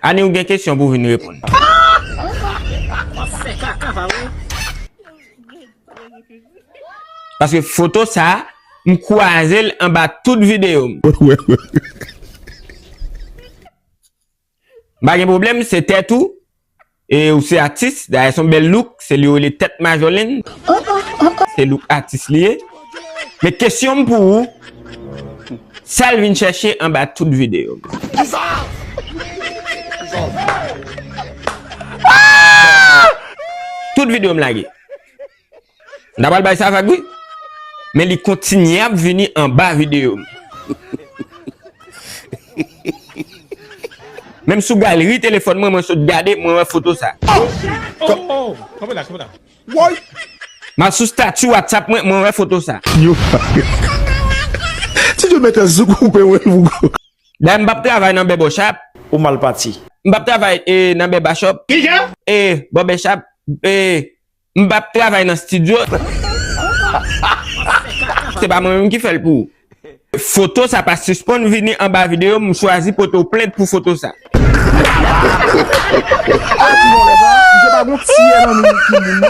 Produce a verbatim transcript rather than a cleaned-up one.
Ani, ou gen kesyon pou w vin reponn. Paske foto sa, m kwaze l anba tout videyo m. M pa gen pwoblèm, se tèt ou. E ou se atis, dayè se yon bèl look, se li yo rele tèt majòlenn. Se look atis li ye. Men kesyon m pou ou, sa l vin chèche anba tout videyo m? Tout videyo m lage. M ta pral bay sa vag wi. Men li kontinye ap vini anba videyo m. Menm sou galeri telefòn mwen, mwen sot gade, mwen wè foto sa. Oh, oh, oh, kanpe la, kanpe la. Woy! M al sou stati WhatsApp mwen, mwen wè foto sa. Yo. Si Dieu mete zouk ou pe wè vougo. Dayè m p ap travay nan bèbòchap. Ou mal pati. M p ap travay e, nan bèbachòp. Kijan? E, bòbèchap. E, m p ap travay nan stidyo. Se pa mwen menm ki fè l pou ou. Foto sa pa sispann vini anba videyo m, m chwazi pote w plent pou foto sa. Misye pa gon tiyè nan minit ki moun.